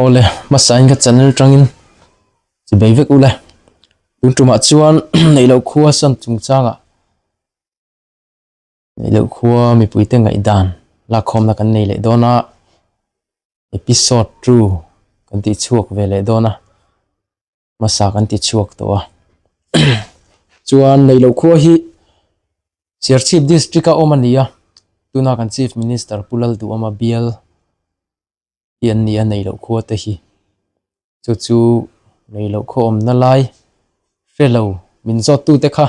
Awle, hmasain ka channel tangin chi bei vek ule. Tun tumah chuan neih loh khua sawn chungchangah neih loh khua mipuite ngaihdan lakkhawmna kan nei leh dawn a, episode 2 kan tih chhuak ve leh dawn a, hmasa kan ti chhuak tawh a. Chuan neih loh khua hi Serchhip district a awm a ni a, tuna kan Chief Minister Pu Lalduhawma bial hi an ni a nei loh khua te hi chu chu nei loh khaw awmna lai hre lo min zawt tu te kha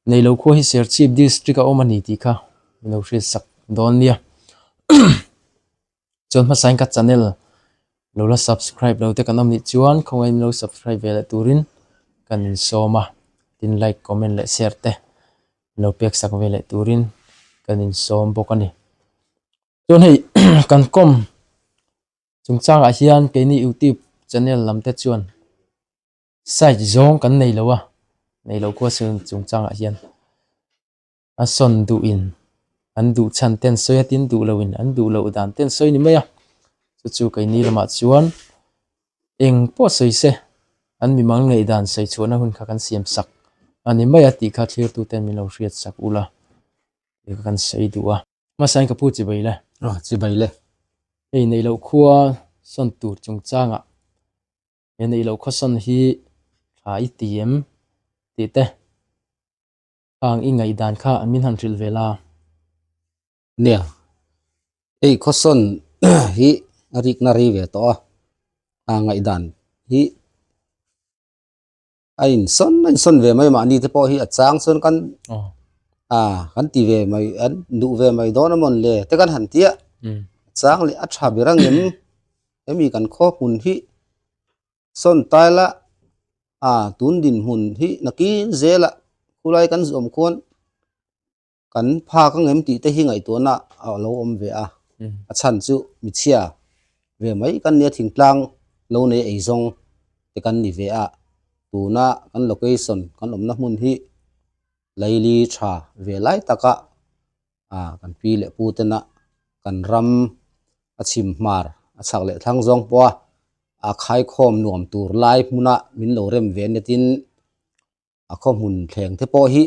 nei loh khua hi Serchhip district a awm a ni tih kha min lo hriat sak dawn nia chuan hmasain ka channel lo la subscribe lo te kan awm nih chuan khawngaih min lo subscribe ve leh turin kan insawm a tin like comment leh share te lo pek sak ve leh turin kan insawm bawk a ni. Chuan hei kan kawm chungchangah hian keini youtube channel lam te chuan side zawng kan nei lo a, nei lo khua chu chungchangah hian a sawn duh in an duh chhan ten sawi a tin duh lo in an duh loh dan ten sawi ni mai a, chu chu keini lamah chuan eng pawh sawi se an mimang ngaih dan sawi chhuahna hun kha kan siam sak a ni mai a tih kha thlir tu ten min lo hriat sak ula tih kha kan sawi duh a. Hmasain ka pu chibai le. Ah, chibai le. Hei neih loh khua sawn tur chungchangah he neih loh khaw sawn hi tha i ti em tih te khang i ngaihdan kha min han hrilh ve la. Nia, hei khaw sawn hi a rikna rei ve tawh a, a ngaihdan hi a insawn a insawn ve mai mahni te pawh hi a chang chuan kan a kan ti ve mai an duh ve mai dawn a mawn le te kan han tia chang leh a tha ber ang em hemi kan khaw hmun hi sawn tai la a tun dinhmun hi nakin zela khulai kan zawm khuan Kan phak ang em tih te hi ngaihtuahna a lo awm ve a, a chhan chu michhia ve mai kan nia thingtlang lo nei eizawng te kan ni ve a, tuna kan location kan awmna hmun hi Laili tha ve lai taka ah kan pi leh pu tena kan ram a chhim hmar a chhak leh thlang zawng pawha a khaikhawm nuam tur lai hmuna min lo rem ve ania tin a khaw hmun thleng te pawh hi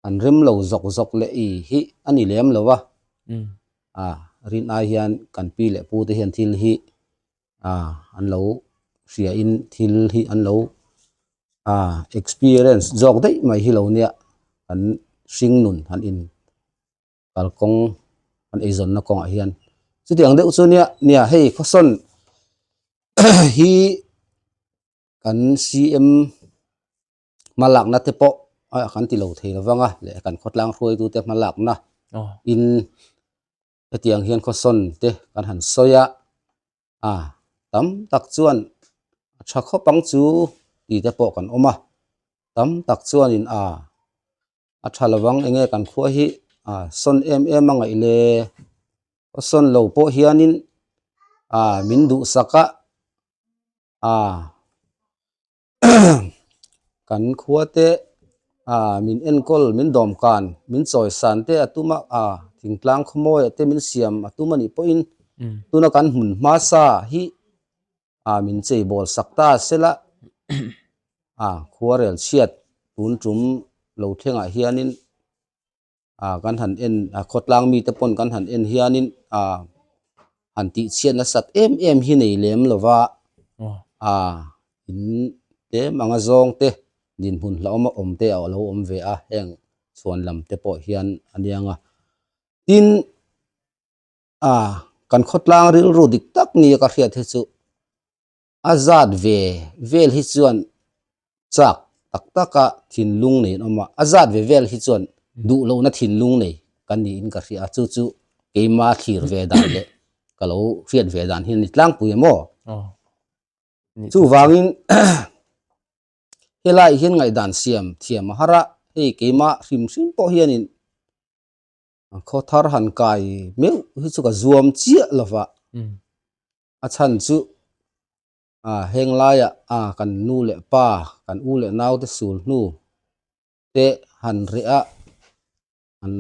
an rem lo zawk zawk leh i hi a ni lem lo a a rin ai hian kan pi leh pu te hian thil hi a an lo hria in thil hi an lo a experience zawk daih mai hi lo nia kan hring nun han in kalkawng an eizawnna kawngah hian chutiang deuh chu nia nia hei khawsawn hi kan CM hmalakna te pawh a kan ti lo thei lo vang a leh kan khawtlang hruaitu te hmalakna in hetiang hian khawsawn te kan han sawi a a tam tak chuan a tha khawp ang chu tih te pawh kan awm a tam tak chuanin a a tha lo vang enge kan khua hi a sawn em em a ngaih le khawsawn lo pawh hianin a min duhsak a a kan khua te ah min enkawl min dawmkan min chawisan te a tum a ah thingtlang khawmawi ah te min siam a tum a nih pawhin tuna kan hmun hmasa hi ah min chei bawl sak ta sela ah khuarel chhiat tun tum lo thlengah hianin. ah kan han en a khawtlang mite pawn kan han en hianin ah han tih chhiat nasat em em hi nei lem lova ah in tlem anga zawng te dinhmun hlauhawm a awm te a lo awm ve a heng chhuan lam te pawh hian a niang a tin ah kan khawtlang rilru dik tak nia ka hriat hi chu. A zat ve vel hi chuan chak tak taka thinlung nei an awm a, a zat ve vel hi chuan duh lohna thinlung nei kan niin ka hria a, chu chu keima thlir ve dan leh ka lo hriat ve dan hi a ni tlangpui em aw. Chuvangin helai hian ngaihdan siam thiam a har a, hei keima hrim hrim pawh hianin khaw thar han kai meuh hi chu ka zuam chiah lova. A chhan chu ah heng laiah ah kan nu leh pa kan u leh nau te sul hnu te han reh a han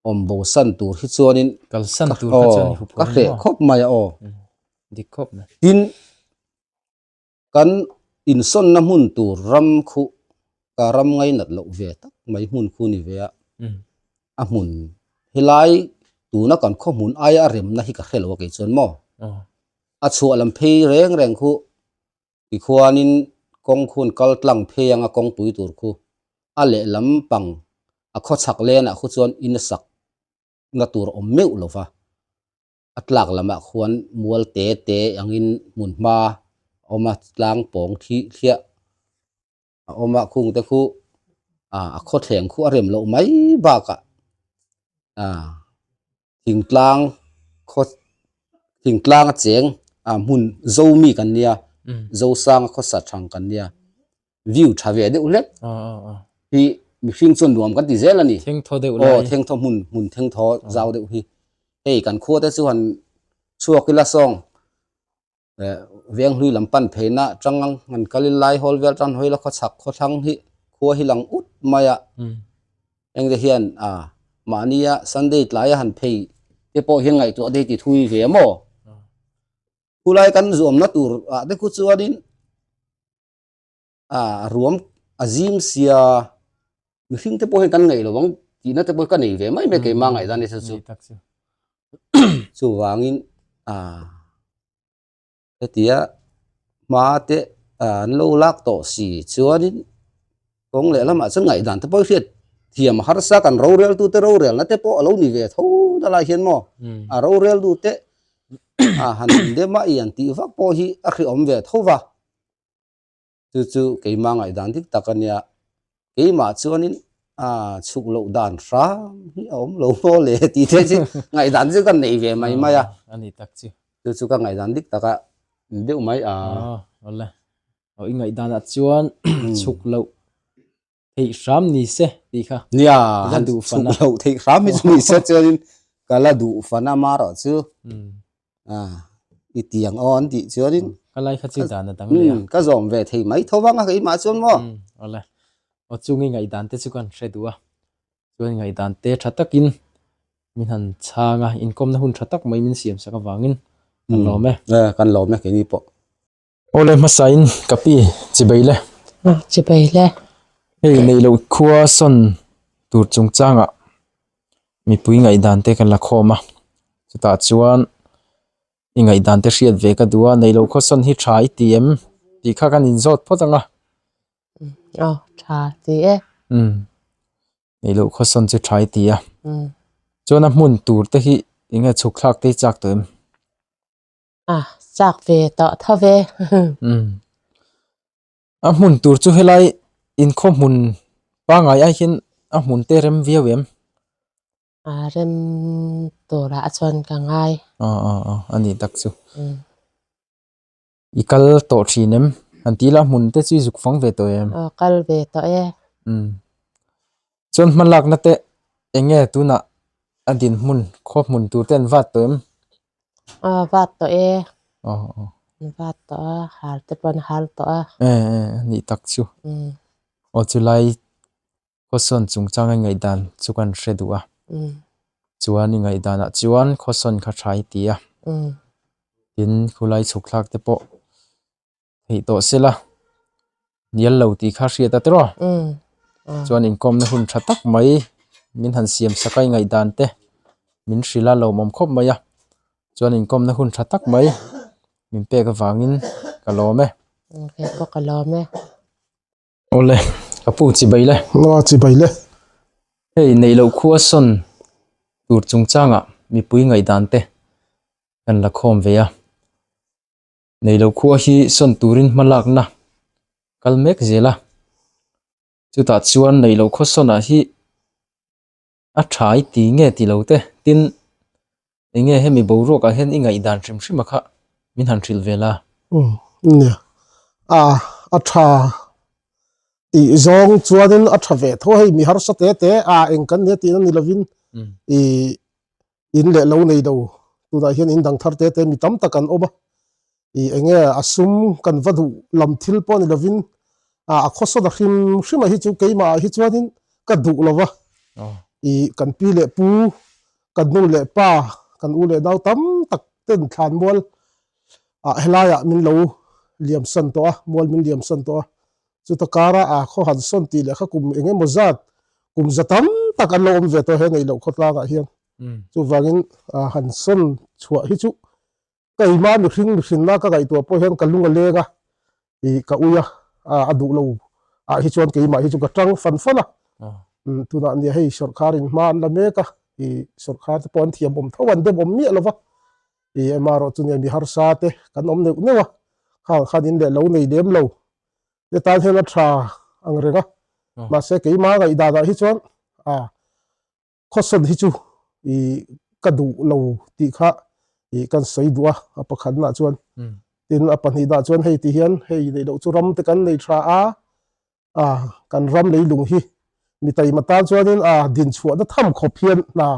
awm bo san tur hi chuanin Kalsan tur kha chuan i hup ka hreh khawp mai a aw. Dik khawp mai. Tin, kan insawnna hmun tur ram khu ka ram ngainat loh ve tak mai hmun khu ni ve a, a hmun helai tuna kan khaw hmun aia a remna hi ka hre lo a kei chuan maw? A chhuah lam phei reng reng khu Tikhuanin kawng khun kal tlang phei anga kawngpui tur khu a lehlam pang a khawchhak lenah khu chuan in a sak na tur a awm meuh lo va, a tlak lamah khuan mual te te angin hmun hma a awm a, tlang pawng thih thliah a awm a, khung te khu ah a khawthleng khu a rem loh mai bakah ah thingtlang khaw thingtlang a cheng ah hmun zo mi kan nia Zosanga khawsa thang kan nia view tha ve deuh hlek hi mihring chuan nuam kan ti zel a ni thengthaw deuh lai aw thengthaw hmun hmun thengthaw zau deuh hi hei kan khua te chu han chhuak ila sawng eh venghlui lam pan pheina tang ang han kal ila lai hawl vel tan hawi ila khawchhak khawthlang hi khua hi lang ut mai a eng te hian a mahnia Sunday tlaia han phei te pawh hian ngaihtuah te hi ti thui ve maw khulai kan zuamna tur ah te khu chuanin a ruam a zim sia mihring te pawh hian kan ngaih lo ang tihna te pawh ka nei ve mai mai keimah ngaihdan ni chu chuvangin a hetia hma te an lo lak tawh si chuanin kawng leh lamah chuan ngaihdan te pawh hriat thiam a harsa kan rorel tute rorelna te pawh a lo ni ve tho na lai hian maw a rorel tute a han dem a i an tih vak pawh hi a hrehawm ve tho va. Chu chu keimah ngaihdan dik tak a nia. Keimah chuanin a chhuk loh dan hram hi a awm lo maw le tih te chu ngaihdan chu ka nei ve mai mai a. A ni tak chu. Chu chu ka ngaihdan dik tak a ni deuh mai a. Aw awle. Aw i ngaihdanah chuan chhuk loh theih hram ni se tih kha. Nia, han chhuk loh theih hram hi chu ni se chuanin ka la duh fan a marawh chu. I ti ang aw an tih chuanin ka lai kha chu dan a dang leh a. Ka zawm ve thei mai tho vang a keimah chuan maw. Awle. Aw chung i ngaihdan te chu kan hre duh a. Chuan ngaihdan te tha takin min han chhang a, inkawmna hun tha tak mai min siam sak avangin kan lawm e. Kan lawm e keini pawh. Awle hmasain ka pi chibai le. Chibai le. Hei neih loh khua sawn tur chungchangah mipui ngaihdan te kan la khawm a, chutah chuan i ngaihdan te hriat ve ka duh a, neih loh khaw sawn hi tha i ti em tih kha kan inzawt phawt ang a. Aw tha ti e. Umm neih loh khaw sawn chu tha i ti a, chuan a hmun tur te hi eng nge chhuk thlak te hi chak tawh em? A chak ve tawh tho ve. Umm. A hmun tur chu helai inkhaw hmun pangai ai hian a hmun te rem viau em? A rem turah chuan ka ngai. A a a a ni tak chu. I kal tawh thin em? Han tih ila hmun te chu i zuk fang ve tawh em? Aw kal ve tawh e. Umm. Chuan hma lakna te eng nge tunah a dinhmun khaw hmun tur te an vat tawh em? Aw vat tawh e. Aw aw. An vat tawh a, hal te pawh an hal tawh a. E e a nih tak chu. Aw chulai khawsawn chungchang a ngaihdan chu kan hre duh a. Chuan i ngaihdanah chuan khawsawn kha tha i ti a. Tin khulai chhuk thlak te pawh theih tawh se la hnial lo tih kha hriat a tiraw chuan inkawmna hun tha tak mai min han siam sak a i ngaihdan te min hrilh a lawmawm khawp mai a chuan inkawmna hun tha tak mai min pek avangin ka lawm e. Kei pawh ka lawm e. Awle ka pu chibai le. Aw chibai le. Hei neih loh khua sawn tur chungchangah mipui ngaihdan te kan la khawm ve a. Nei lo khua hi sawn turin hma lakna kal mek zel a, chutah chuan nei lo khaw sawnah hi a tha i ti nge ti lo te tin eng nge hemi boruakah hian i ngaihdan hrim hrim a kha min han hrilh ve la. Umm nia a a tha tih zawng chuanin a tha ve tho hei mi harsa te te a eng kan nia tihna ni lovin ih in leh lo nei lo tunah hian in dang thar te te mi tam tak an awm a ih eng nge a sum kan va duh lam thil pawh ni lovin ah a khawsawt a hrim hrim a hi chu keimah ah hi chuanin ka duh lo va ih kan pi leh pu kan nu leh pa kan u leh nau tam tak ten thlanmual. Ah helaiah min lo liam san tawh a, mual min liam san tawh a. Chuta kara ah khaw han sawn tih leh kha kum eng emaw zat, kum za tam tak an lo awm ve tawh he neih loh khawtlangah hian. Chuvangin han sawn chhuah hi chu ka ima mihring mihrinna ka ngaihtuah pawh hian ka lung a leng a, ih ka ui a, a duh lo ah hi chuan keimah hi chu ka tang fan fan a. Tunah nia hei sawrkharin hma an la mek a, ih sawrkhar te pawh an thiam awm tho an dem awm miah lo va. Ih amaherawh chu nia mi harsa te kan awm neuh neuh a, khang khan in leh lo nei lem lo te tan hian a tha ang reng a, mahse keimah ngaihdan ah hi chuan ah khawsawn hi chu ih ka duh lo tih kha ih kan sawi duh a, a pakhatna chuan tin a pahnihna chuan hei ti hian hei neih loh chu ram te kan nei tha a, a kan ram leilung hi mi taima tan chuanin a din chhuahna tham khawp hian hna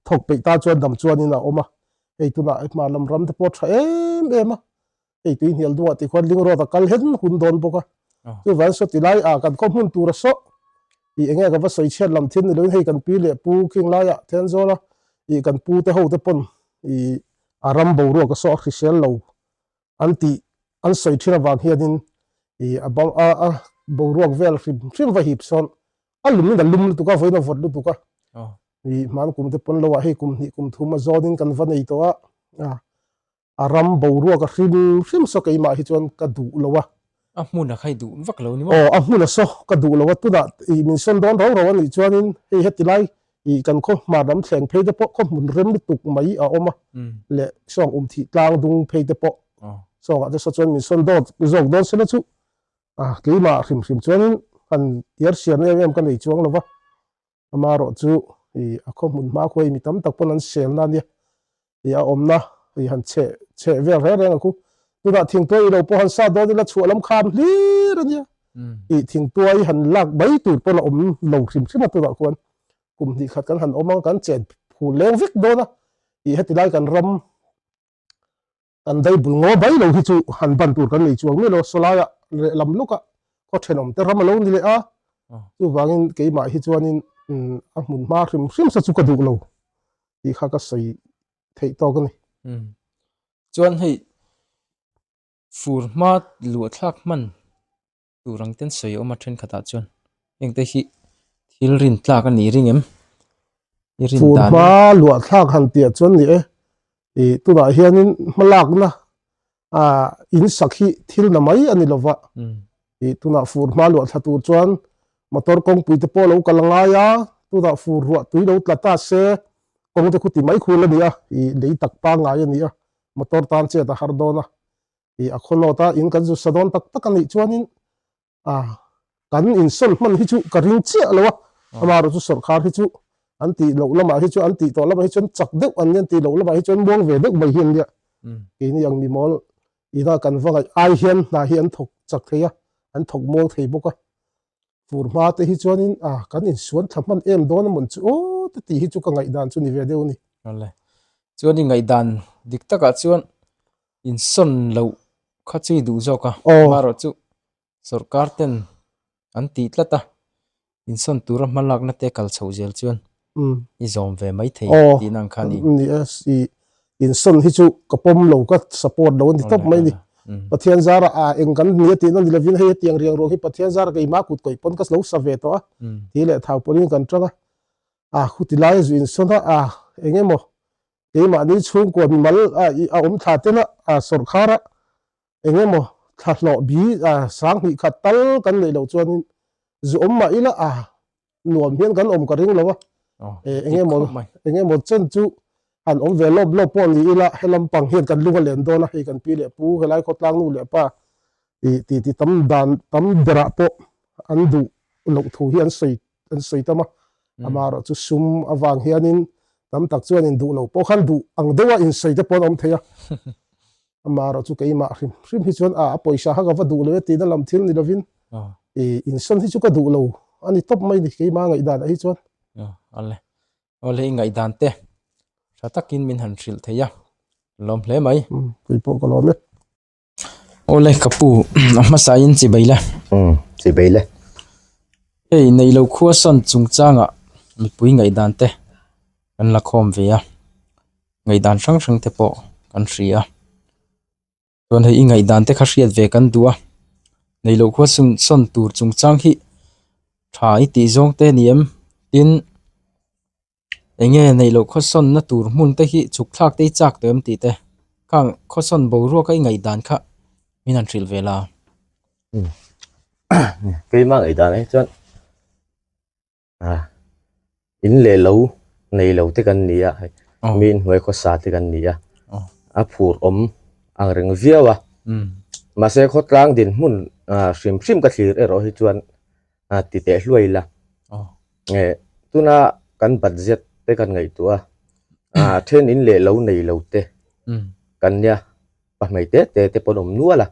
thawk peih tan chuan dam chuanin a awm a, hei tunah hma lam ram te pawh a tha em em a, hei tui hnial duhah tikhuan ling road a kal hen hun dawn bawk a, chuvang saw tilai ah kan khaw hmun tur a sawh ih enge ka va sawi chhiat lam thil ni loin hei kan pi leh pu khing laiah Thenzawl a ih kan pu te ho te pawn ih a ram boruak a sawh a hrisel lo an tih an sawi thin avang hianin ih a bang a a boruak vel hrim hrim va hip sawn a lum in a lum lutuk a vawiin a vawt lutuk a ih hman kum te pawn lo ah hei kum hnih kum thum a zawnin kan va nei tawh a a a ram boruak a hrim hrim saw keimah hi chuan ka duh lo a. A hmun a khai duh vak lo ni maw? Aw a hmun a saw ka duh lo a tunah ih min sawn dawn rau rau a nih chuanin hei heti lai Ih kan khaw hmar lam thleng phei te pawh khaw hmun rem lutuk mai a awm a, leh sawng um thih tlang dung phei te pawh sawngah te saw chuan min sawn dawt zawk dawn sela chu a keimah hrim hrim chuanin han tiar siam em em ka nei chuang lo va, amaherawh chu ih a khaw hmun hma khuai mi tam tak pawn an selna ania Ih a awmna ih han cheh cheh vel reng reng a khu. Tunah thingtuai ilo pawh han sa dawn ila chhuah lam kham hlir a nia. Ih thingtuai han lak mai tur pawn a awm lo hrim hrim a tunah khuan kum hnih khat kan han awm ang kan chen phul leng vek dawn a. Ih heti lai kan ram kan dai bul ngaw mai lo hi chu han ban tur kan nei chuang miah lo sawlaiah lehlam lawkah khaw thenawm te ram a lo ni leh a. Chuvangin keimah hi chuanin a hmun hma hrim hrim sa chu ka duh lo. tih kha ka sawi theih tawk a ni. Umm. Chuan hei fur hma luah thlak hman tur ang ten sawi a awm a thenkhatah chuan hengte hi thil rin tlak a nih ring em? I rin Fur dan hma luah thlak han tih ah chuan ni e, ih tunah hianin hmalakna ah in sak hi thil na mai a ni lova, ih tunah fur hma luah thla tur chuan motor kawngpui te pawh lo kal a ngai a, tunah fur ruah tui lo tla ta se kawng te khu ti mai khul a ni a, ih lei tak pangngai a ni a, motor tan chet a har dawn a, ih a khaw nawt a in kan zu sa dawn tak tak a nih chuanin A, kan insawn hman hi chu ka ring chiah lo a, amaherawh chu sawrkhar hi chu an tih loh lamah hi chu an tih tawh lamah hi chuan chak deuh an nia, an tih loh lamah hi chuan muang ve deuh mai hi an nia. Keini ang mimawl ina kan va ngaih ai hian hna hi an thawk chak thei a, an thawk muang thei bawk a. Fur hma te hi chuanin a, kan insuan thla hman em dawn a mawn chu aw te tih hi chu ka ngaihdan chu ni ve deuh a ni. Awle, chuan i ngaihdan dik takah chuan insawn loh kha chu i duh zawk a, amaherawh chu sawrkar ten an tih tlat a, insawn tura hma lakna te kal chhoh zel chuan i zawm ve mai thei tihna ang kha a ni. Ni e, i insawn hi chu ka pawm lo, ka support lo a ni tawp mai a ni. Pathian zara a eng kan ni a tihna ni lovin hei hetiang riang ruang hi Pathian zara keimah kut kawih pawn ka lo sa ve tawh a, thi leh thau pawhin kan tang a, a khuti laia zu insawn a, a eng emaw Keimahni chhungkua mimal a a awm thla tena a sawrkhara eng emaw thla hlawh bi a 2000 tal kan neih loh chuanin zu awm mah ila a nuam hian kan awm ka ring lo a, eng emaw eng emaw chen chu han awm ve lawp lawp pawh ni ila helam pang hian kan lung a len dawn a, hei kan pi leh pu helai khawtlang nu leh pa tih tih ti tam dan tam berah pawh an duh loh thu hi an sawi an sawi tam a, amaherawh chu sum avang hianin tam tak chuan in duh lo pawh khan duh ang deuha insawi te pawh an awm thei a, amaherawh chu keimah hrim hrim hi chuan a a pawisa kha ka va duh lo e tihna lam thil ni lovin ih insawn hi chu ka duh lo a ni tawp mai ni keimah ngaihdanah hi chuan. Awle, awle i ngaihdan te tha takin min han hrilh thei a, lawm hle mai. Keipawh ka lawm e. Awle ka pu a hmasa in chi bai le. Umm chi bai le. Hei neilo khua sawn chungchangah mipui ngaihdan te kan la khawm ve a, ngaihdan hrang hrang te pawh kan hria. Chuan hei i ngaihdan te kha hriat ve kan duh a, nei loh khua sawn sawn tur chungchang hi tha i tih zawng te a ni em? Tin, eng nge neih loh khaw sawnna tur hmun te hi chhuk thlak te i chak tawh em tih te khang khaw sawn boruak a i ngaihdan kha min han hrilh ve la. Keimah ngaihdan ah hi chuan In leh lo nei lo te kan ni a, mi inhnuai khawsa te kan ni a, a phur awm ang reng viau a, mahse khawtlang dinhmun hrim hrim ka thlir erawh hi chuan ti teh hluai ila, tuna kan budget te kan ngaihtuah a, then in leh lo nei lo te kan nia, pahmei te te te pawh an awm nual a,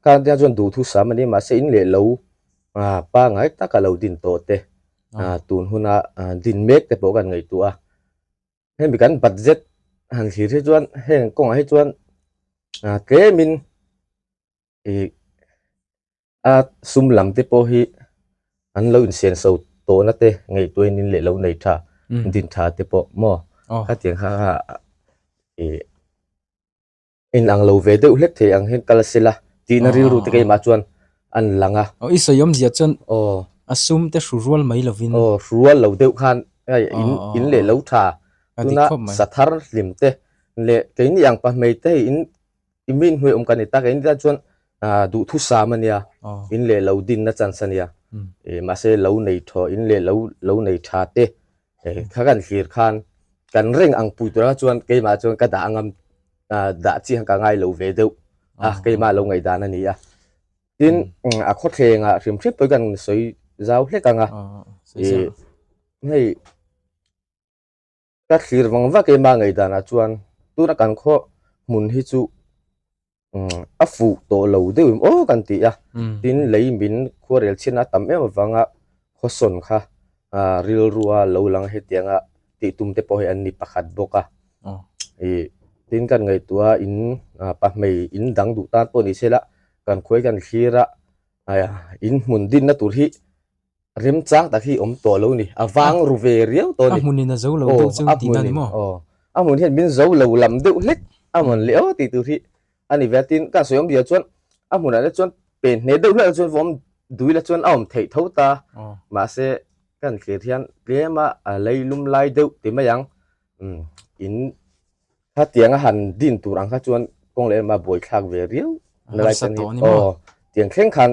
khang te chuan duhthusam a ni mahse in leh lo pangai taka lo din tawh te tun huna din mek te pawh kan ngaihtuah a, hemi kan budget han thlir hi chuan heng kawngah hi chuan tlemin ih a sum lam te pawh hi an lo insenso tawhna te ngaihtuahin in leh lo nei tha din tha te pawh maw khatiang kha ih. Inang lo ve deuh hlek thei ang hian kal se la tihna rilru te keimah chuan an lang a. Aw i sawi awmzia chuan a sum te hru rual mai lovin. Aw hru rual lo deuh khan hei in in leh lo tha tuna sathar hlim te leh keini ang pahmei te hei in i mi inhnuai awm kan ni ta keini tan chuan duhthusam a nia in leh lo dinna chance a nia mahse lo nei thaw in leh lo lo nei tha te kha kan thlir khan kan reng ang pui tura chuan keimah chuan ka dah angam dah chi ka ngai lo ve deuh a keimah lo ngaihdan a ni a tin a khawthleng ah hrim hrim pawh kan sawi zau hlek ang a hei ka thlir vang vak keimah ngaihdan ah chuan tuna kan khaw hmun hi chu a fuh tawh lo deuh em aw kan ti a tin lei min khuarel chhiatna a tam em avanga khawsawn kha ah rilrua lo lang hetianga tih tum te pawh hi an ni pakhat bawk a ih tin kan ngaihtuah in pahmei in dang duh tan pawh ni se la kan khuai kan thlir a in hmun dinna tur hi Remchang tak hi awm tawh lo ni. A vang ru ve riau tawh ni. A hmunin a zo lo deuh chu tihna ni maw? Aw, a hmun hian min zo lo lam deuh hlek a mawn leh aw tih tur hi a ni ve a. Tin, ka sawi awmzia chuan a hmunah te chuan pen hneh deuh hlek chuan va awm dui la chuan a awm theih tho ta. Mahse, kan thlir hian tlema a lei lum lai deuh ti mai ang. In Khatiang a han din tur ang kha chuan kawng leh lamah buaithlak ve riau na lai chuan hi aw tiang thleng khan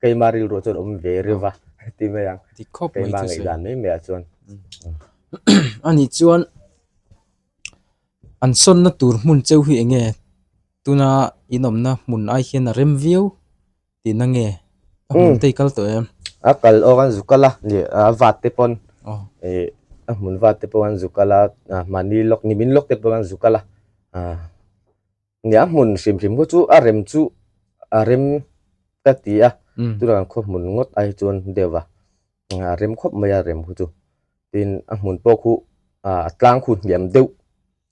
keima rilruah chuan awm ve riau va ti mai ang keima ngaihdan mai mai ah chuan. Ani chuan an sawnna tur hmun cheu hi eng nge tuna in awmna hmun ai hian a rem viau Tihna nge? A hmun te i kal tawh em? A kal aw kan zu kal a, nih a vat te pawn ih a hmun vat te pawh kan zu kal a, mahni lawk nimin lawk te pawh kan zu kal a, nih a hmun hrim hrim khaw chu a rem chu a rem ka ti a, tunah kan khaw hmun ngawt ai chuan deuh va a rem khawp mai a rem khu chu, tin a hmun pawh khu a tlang khu hniam deuh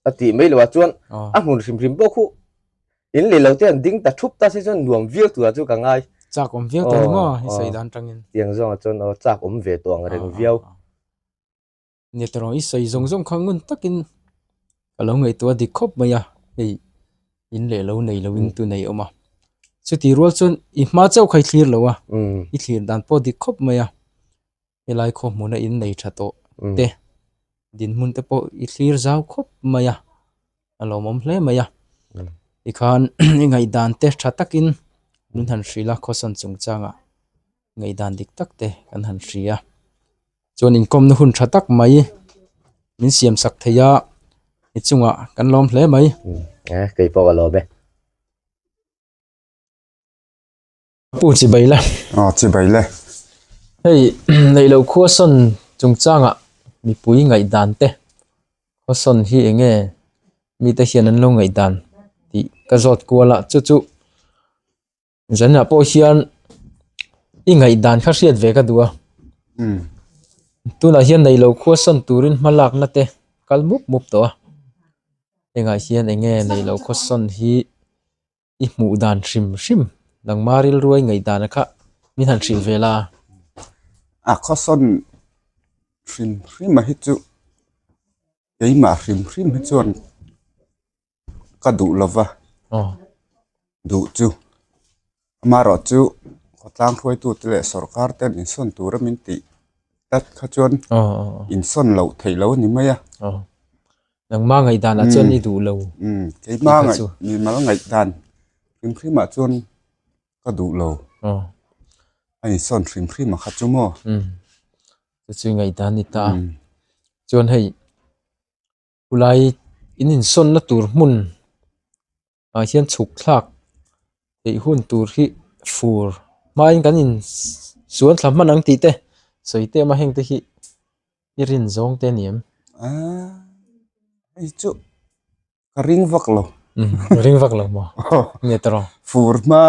a tih mai loh ah chuan a hmun hrim hrim pawh khu In leh lo te an ding ta thup ta se chuan nuam viau turah chu ka ngai. Chak awm viau tawh ni maw i sawi dan tangin. Tiang zawngah chuan aw chak awm ve tawh ang reng viau. Nia tawrh i sawi zawng zawng kha ngun takin ka lo ngaihtuah dik khawp mai a, hei in leh lo nei loin tu nei awm a. Chuti rual chuan i hma chauh kha i thlir lo a, i thlir dan pawh dik khawp mai a. Helai khaw hmuna in nei tha tawh te dinhmun te pawh i thlir zau khawp mai a, a lawmawm hle mai a. Tikhan i ngaihdan te tha takin min han hrilh a khawsawn chungchangah ngaihdan dik tak te kan han hria. Chuan inkawmna hun tha tak mai min siam sak thei a, i chungah kan lawm hle mai. Kei pawh ka lawm e. Pu chibai le. Aw chibai le. Hei neih loh khuasawn chungchangah mipui ngaihdan te khuasawn hi eng nge mite hian an lo ngaihdan tih ka zawt kual a chu chu zanah pawh hian i ngaihdan kha hriat ve ka duh a tunah hian neih loh khuasawn turin hma lakna te kal mup mup tawh a hengah hian eng nge neih loh khuasawn hi. I hmuh dan hrim hrim nangma rilruai ngaihdan kha min han hrilh ve la. A khawsawn hrim hrim a hi chu keimah hrim hrim hi chuan ka duh lo va. Duh chu. Amaherawhchu khawtlang hruaitute leh sawrkar ten insawn tura min tih tlat kha chuan insawn loh theih lo a ni mai a. Nangma ngaihdanah chuan i duh lo. Keima ngaih mimal ngaihdan hrim hrimah chuan ka duh lo. A insawn hrim hrim a kha chu maw. Chu chu i ngaihdan ni ta a. Chuan hei khulai in insawnna tur hmun. ah hian chhuk thlak theih hun tur hi fur hmain kan in suan thla hman ang tih te sawi te awm a heng te hi i rin zawng te a ni em? Aaa hei chu ka ring vak lo. Umm ka ring vak lo maw? Nge tawrh? Fur hma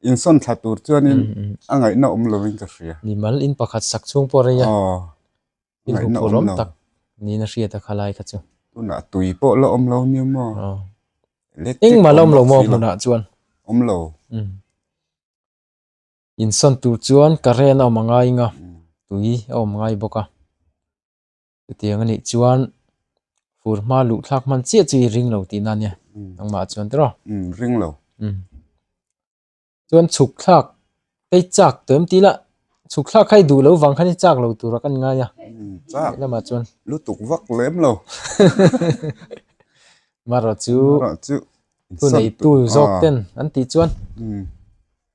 insawn thla tur chuanin a ngaihna awm lovin ka hria. Mimal in pakhat sak chhung pawh a rei a. Aw. In huphurh awm tak niin a hriat a khalai kha chu. Tunah tui pawh la awm lo nia maw? Electric Engmah la awm lo maw hmunah chuan? Awm lo. Insawn tur chuan current a awm a ngai anga tui a awm ngai bawk a. Chutiang a nih chuan fur hma luh thlak hman chiah chu i ring lo tihna ania nangmah chuan tiraw? Ring lo. Chuan chhuk thlak tei chak tawh em tih lah chhuk thlak kha i duh lo vang khan i chak lo tur a kan ngai a chak lamah chuan lutuk vak lem lo marawh chu thu neitu zawk ten an tih chuan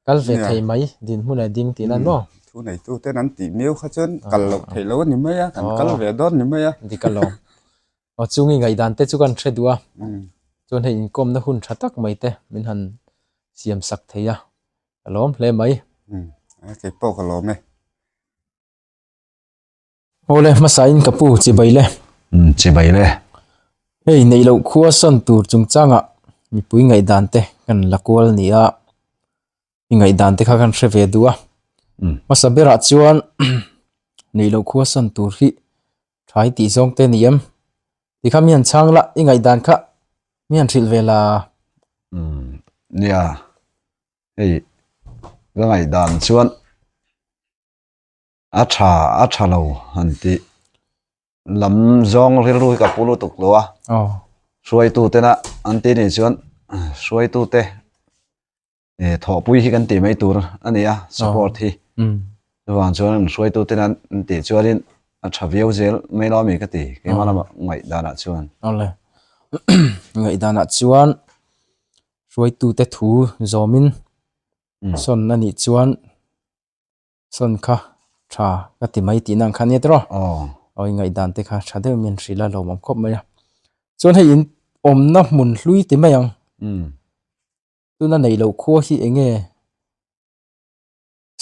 kal ve thei mai dinhmun a ding tih nan maw thu neitu ten an tih miau kha chuan kal loh theih loh a ni mai a kan kal ve dawn ni mai a dik alawm Aw chungi ngaihdan te chu kan hre duh a, chuan hei inkawmna hun tha tak mai te min han siam sak thei a, ka lawm hle mai. Umm kei pawh ka lawm e. Awle hmasain ka pu chibai le. Umm chibai le. Hei neih loh khua sawn tur chungchangah mipui ngaihdan te kan la kual ni a, i ngaihdan te kha kan hre ve duh a. Hmasa berah chuan neih loh khua sawn tur hi Tha i tih zawng te ni em? Ti kha mi han chhang la, i ngaihdan kha mi han hrilh ve la. Umm nia, hei ka ngaihdan chuan a tha a tha lo han tih lam zawng rilru hi ka pu lutuk lo a, hruaitu tena an tih nih chuan hruaitu te eh thawhpui hi kan tih mai tur a ni a support hi chuvang chuan an hruaitu ten an tih chuanin a tha viau zel mai lo ami ka ti keimah lamah ngaihdanah chuan awle ngaihdanah chuan hruaitu te thu zawmin sawn a nih chuan sawn kha tha ka ti mai tihna ang kha ania tawh aw i ngaihdan te kha tha deuh min hrilh a lawmawm khawp mai a chuan hei in awmna hmun hlui ti mai ang. Tuna neih loh khua hi eng nge?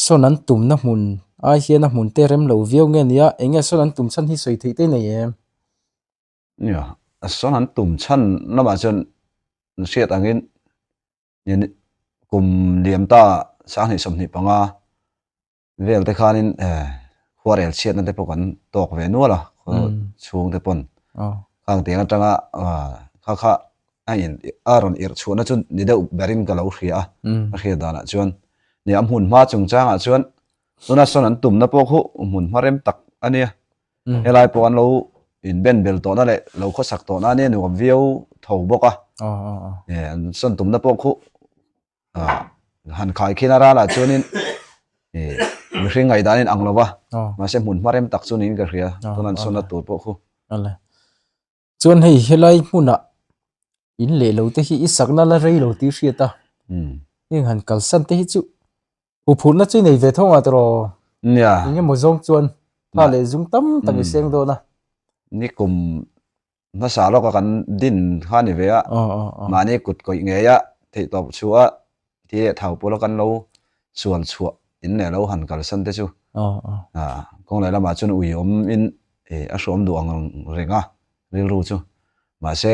Sawn an tumna hmun ai hian a hmun te rem lo viau nge nia? Eng nge sawn an tum chhan hi sawi theih te nei em? Nia, sawn an tum chhan lamah chuan hriat angin kum liam ta 2025 vel te khanin khuarel chhiatna te pawh kan tawk ve nual a khaw chhung te pawn khang tiang atanga kha kha a in a rawn irh chhuahna chu ni deuh berin ka lo hria a ka hriat danah chuan nia a hmun hma chungchangah chuan tuna sawn an tumna pawh khu hmun hma rem tak a nia helai pawh an lo inben bel tawhna leh lo khawsak tawhna a nia nuam viau tho bawk a an sawn tumna pawh khu han khai khin a ralah chuanin ih mihring ngaihdan in ang lo va mahse hmun hma rem tak chu niin ka hria tuna an sawnna tur pawh khu. Awle chuan hei helai hmunah in leh lo te hi i sakna la rei lo tih hriat a heng han kalsan te hi chu huphurhna chu i nei ve thawng a tawh nia eng emaw zawng chuan tha leh zung tam tak i seng dawn a nikum hmasa lawka kan din kha a ni ve a, mahni kut kawih ngei a theihtawp chhuah a thi leh thau pawla kan lo sual chhuah in leh lo han kalsan te chu kawng leh lamah chuan ui awm in a hrawm duh ang reng a rilru chu mahse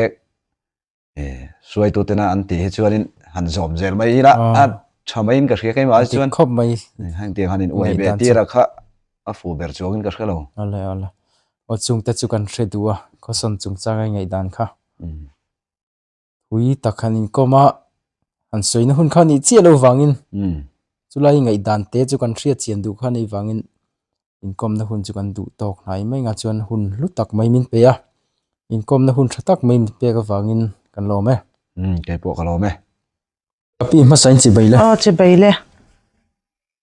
hruaitu tena an tih hi chuanin han zawm zel mai ila a tha maiin ka hria keimah ah chuan khawp mai hengtiang han in uai ve tir a kha a fu ber chuangin ka hre lo. Awle awle aw chungte chu kan hre duh a khawsawn chungchang a ngaihdan kha thui tak han inkawm a han sawina hun kha nih chiah lo vangin chulai ngaihdan te chu kan hriat chian duh kha nei vangin Inkawmna hun chu kan duh tawk hnai mai nga chuan hun hlu tak mai min pe a, inkawmna hun tha tak mai min pek avangin kan lawm e. Umm keipawh ka lawm e. Ka pi hmasa in chibai le. Aw chibai le.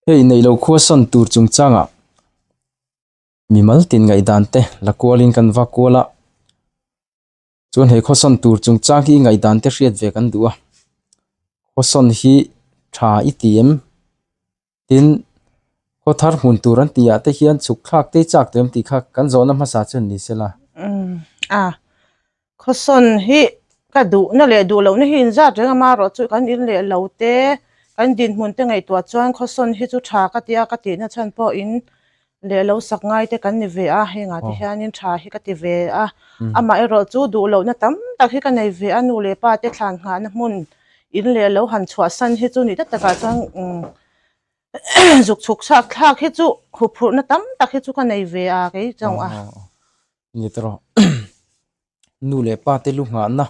Hei neilo khua sawn tur chungchangah mimal tin ngaihdan te la kualin kan va kual a. Chuan he khawsawn tur chungchang hi i ngaihdan te hriat ve kan duh a. Khawsawn hi tha i ti em? Tin, khaw thar hmun tur an tih ah te hian chhuk thlak te i chak tawh em tih kha kan zawhna hmasa chuan ni se la. Umm a, khawsawn hi ka duhna leh duh lohna hi inzat reng a, amaherawhchu kan in leh lo te, kan dinhmun te ngaihtuah chuan khawsawn hi chu tha ka ti a, ka tihna chhan pawh in leh lo sak ngai te kan ni ve a, hengah te hianin tha hi ka ti ve a, amaherawh chu duh lohna tam tak hi ka nei ve a, nu leh pa te thlan nghahna hmun in leh lo han chhuahsan hi chu nih tak takah chuan umm zuk chhuk chhak thlak hi chu huphurhna tam tak hi chu ka nei ve a kei chauh a. Ni ta rawh nu leh pa te lu nghahna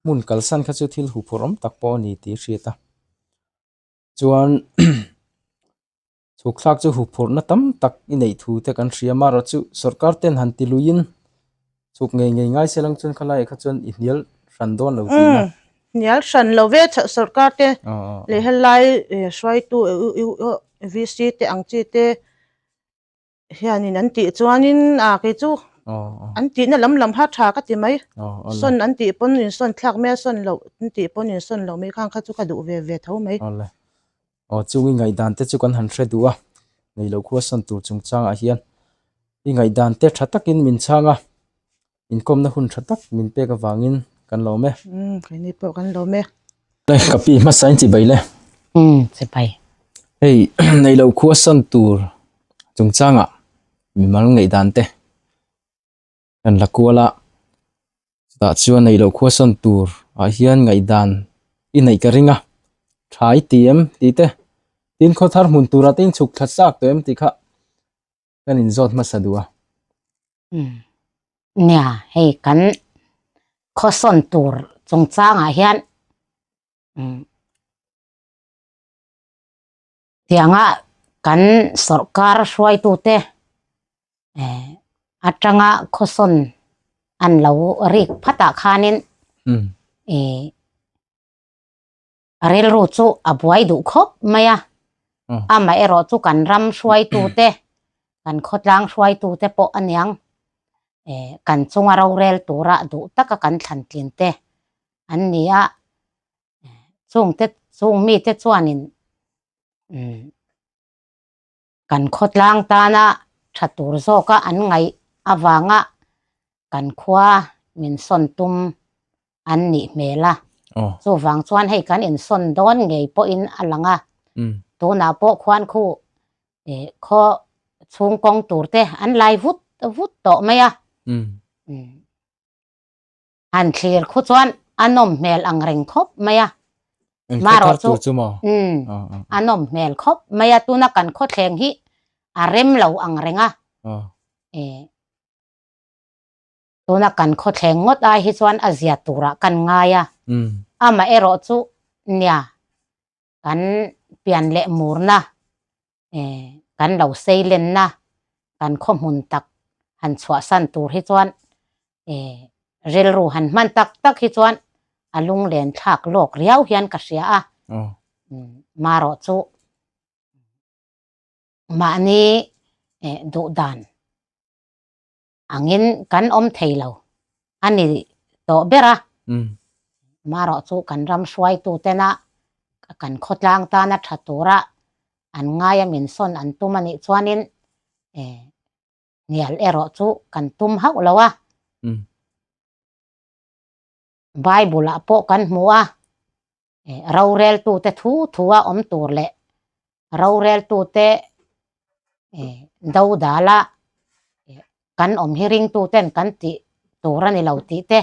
hmun kalsan kha chu thil huphurh awm tak pawh a ni tih a hriat a, chuan. Chhukthlak chu huphurhna tam tak i neih thu te kan hria amaherawh chu sorkar ten han ti luiin chhuk ngei ngei ngai se lang chuan khalaiah kha chuan i hnial hran dawn lo tihna. Umm hnial hran lo ve sorkar te leh helai hruaitu VC te ang chi te hianin an tih chuanin a kei chu an tihna lam lam kha tha ka ti mai sawn an tih pawn insawn thlak mai a sawn loh an tih pawn insawn loh mai khang kha chu ka duh ve ve tho mai. Aw chung i ngaihdan te chu kan han hre duh a, nei lo khua sawn tur chungchangah hian i ngaihdan te tha takin min chhang a, inkawmna hun tha tak min pek avangin kan lawm e. Umm keini pawh kan lawm e. Le ka pi hmasa in chibai le. Umm chibai. Hei nei lo khua sawn tur chungchangah mimal ngaihdan te kan la kual a, chutah chuan neih loh khua sawn tur ah hian ngaihdan i neih ka ring a, tha i ti em tih te, tin khaw thar hmun turah te in chhuk thla chak tawh em tih kha kan in zawt hmasa duh a. Umm nia hei kan khaw sawn tur chungchangah hian umm Tianga kan sawrkar hruaitute eh atanga khawsawn an lo rik phatah khanin eh rilru chu a buai duh khawp mai a, amaherawh chu kan ram hruaitute kan khawtlang hruaitute pawh aniang eh kan chunga rorel tura duh taka kan thlan tlin te an ni a. Chungte chung mite chuanin umm kan khawtlang tana tha tur zawka an ngaih avanga kan khua min sawn tum an nih hmel a. Chuvang chuan hei kan insawn dawn ngei pawhin a lang a. Tunah pawh khuan khu eh khaw chhung kawng tur te an lai vut vut tawh mai a. Han thlir khu chuan a nawm hmel ang reng khawp mai a. Marawh chu umm a nawm hmel khawp mai a tuna kan khawthleng hi a rem lo ang reng a. Eh tuna kan khawthleng ngawt ai hi chuan a zia turah kan ngai a. Amaherawh chu nia kan pian leh murna eh kan lo seilenna kan khaw hmun tak han chhuahsan tur hi chuan eh rilru han hman tak tak hi chuan a lunglen thlak lawk riau hian ka hria a marawh chu mahni eh duh dan angin kan awm thei lo a ni tawh ber a, marawh chu kan ram hruaitu tena kan khawtlang tana tha tura an ngaia min sawn an tum a nih chuanin hnial erawh chu kan tum hauh lo a. Bible ah pawh kan hmu a, roreltute thu thua awm tur leh roreltute dodala kan awm hi ringtuten kan tih tur a ni lo tih te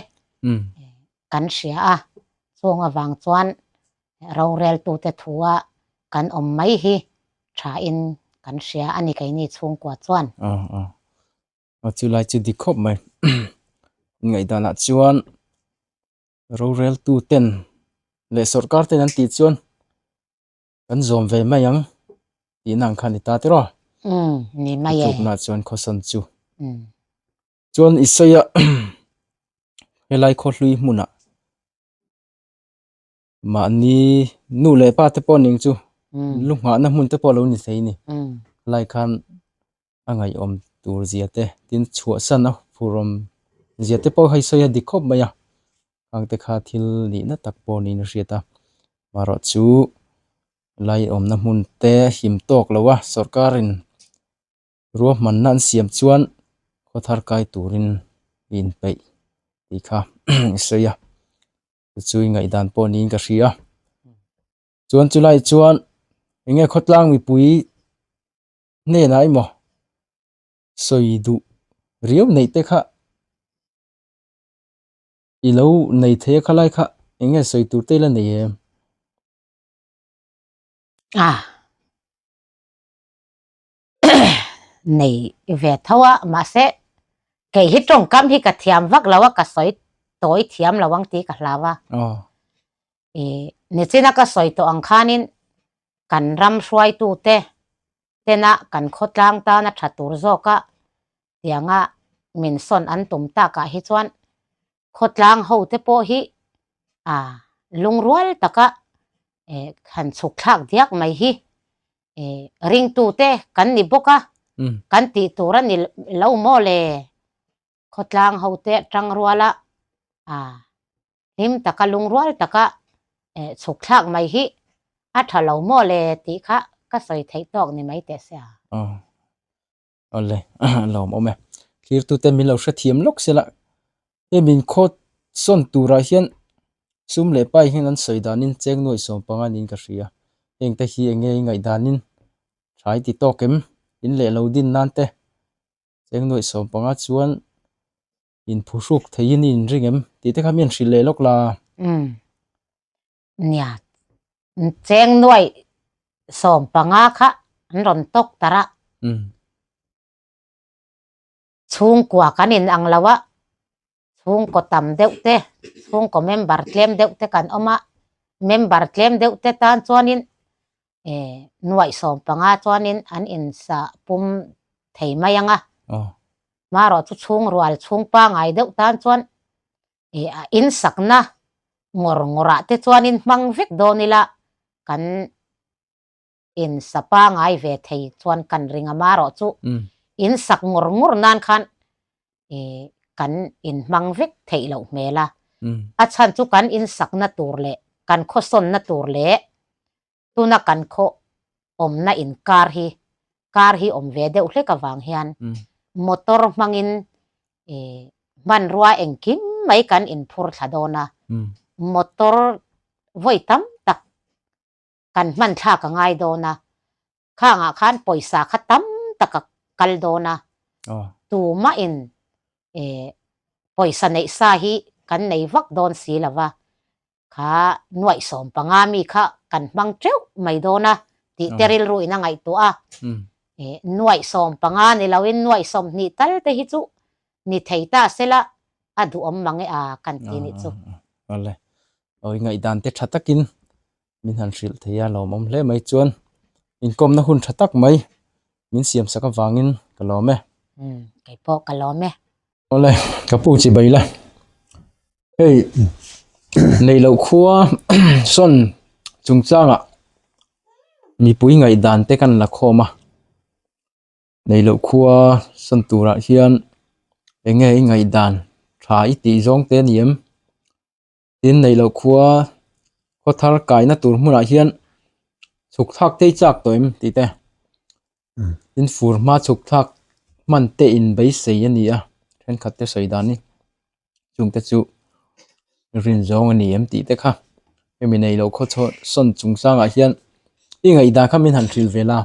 kan hria a, chung avang chuan roreltute thua kan awm mai hi thain kan hria a ni keini chhungkua chuan. Chulai chu dik khawp mai. Ngaihdanah chuan Roreltu ten leh sawrkar ten an tih chuan kan zawm ve mai ang tihna ang kha a ni ta tiraw? Umm ni mai e. Tlukna chuan khawsawn chu. Chuan i sawi a helai khawhlui hmunah. Mahni nu leh pa te pawh ning chu lu nghahna hmun te pawh a lo ni thei a ni. Lai khan a ngaihawm tur zia te tin chhuahsan a phurawm zia te pawh hei sawi a dik khawp mai a. Khang te kha thil nihna tak pawh niin a hriat a. Marawh chu lai awmna hmun te him tawk lo a sawrkarin Ruahmanna an siam chuan khaw thar kai turin i inpeih tih kha i sawi a, chu chu i ngaihdan pawh niin ka hria. Chuan chulai chuan eng nge khawtlang mipui hnenah emaw sawi duh riau neih te kha i lo nei thei a khalai kha eng nge sawi tur te i la nei em? Ah. nei ve tho a mahse kei hi tawngkam hi ka thiam vak lo a ka sawi tawi thiam lo ang tih ka hlau a i nichina ka sawi tawh ang khanin kan ram hruaitu te tena kan khawtlang tana tha tur zawka tianga min sawn an tum takah hi chuan khawtlang ho te pawh hi a lungrual taka han chhuk thlak diak mai hi ringtu te kan ni bawk a kan tih tur a ni lo maw le khawtlang ho te tangruala a hlim taka lungrual taka chhuk thlak mai hi a tha lo maw le tih kha ka sawi theih tawk ni mai teh se a. Awle lawm awm e. Thlirtute min lo hrethiam lawk sela hei min khawt sawn turah hian sum leh pai hian an sawi danin cheng nuaih 15 niin ka hria. Heng te hi eng nge i ngaih danin tha i ti tawk em? In leh lo din nan te cheng nuaih 15 chuan in phuhruk theiin i inring em tih te kha mi an hrilh leh lawk la. Umm Nia, cheng nuaih 15 kha an rawn tawk tar a. Chhungkua kan in ang lo a, chhungkaw tam deuh te, chhungkaw member tlem deuh te kan awm a, member tlem deuh te tan chuanin nuaih 15 chuanin an insa pum thei mai ang a. Marawh chu chhungrual chhung pangai deuh tan chuan a insakna ngawr ngawrah te chuanin hmang vek dawn ila kan insa pangai ve thei chuan kan ring a marawh chu insak ngawr ngawr nan khan kan inhmang vek theih loh hmel a, a chhan chu kan insakna tur leh kan khawsawnna tur leh tuna kan khaw awmna inkar hi kar hi awm ve deuh hlek avang hian motor hmangin hmanrua engkim mai kan inphur thla dawn a, motor vawi tam tak kan hman thlak a ngai dawn a, khangah khan pawisa kha tam tak a kal dawn a, tumahin pawisa neih sa hi kan nei vak dawn si lo va. Kha nuaih 15 mi kha kan hmang teuh mai dawn a tih te rilru in a ngaihtuah a. Nuaih 15 ni loin nuaih 20 tal te hi chu ni thei ta sela a duhawm mang e a kan ti nih chu. Awle, awi ngaihdan te tha takin min han hrilh thei a lawmawm hle mai chuan inkawmna hun tha tak mai min siam sak avangin ka lawm e. Umm kei pawh ka lawm e. Awle, ka pu chi bai la. Hei neih loh khua sawn chungchangah mipui ngaihdan te kan la khawm a. Neih loh khua sawn turah hian eng nge i ngaihdan tha i tih zawng te a ni em? Tin neih loh khua khaw thar kaina tur hmunah hian chhuk thlak te i chak tawh em tih te tin fur hma chhuk thlak hman te in beisei a ni a thenkhat te sawi dan hi chung te chu rin zawng a ni em tih te kha hemi neih loh khaw chhaw sawn chung sangah hian i ngaihdan kha min han hrilh ve la.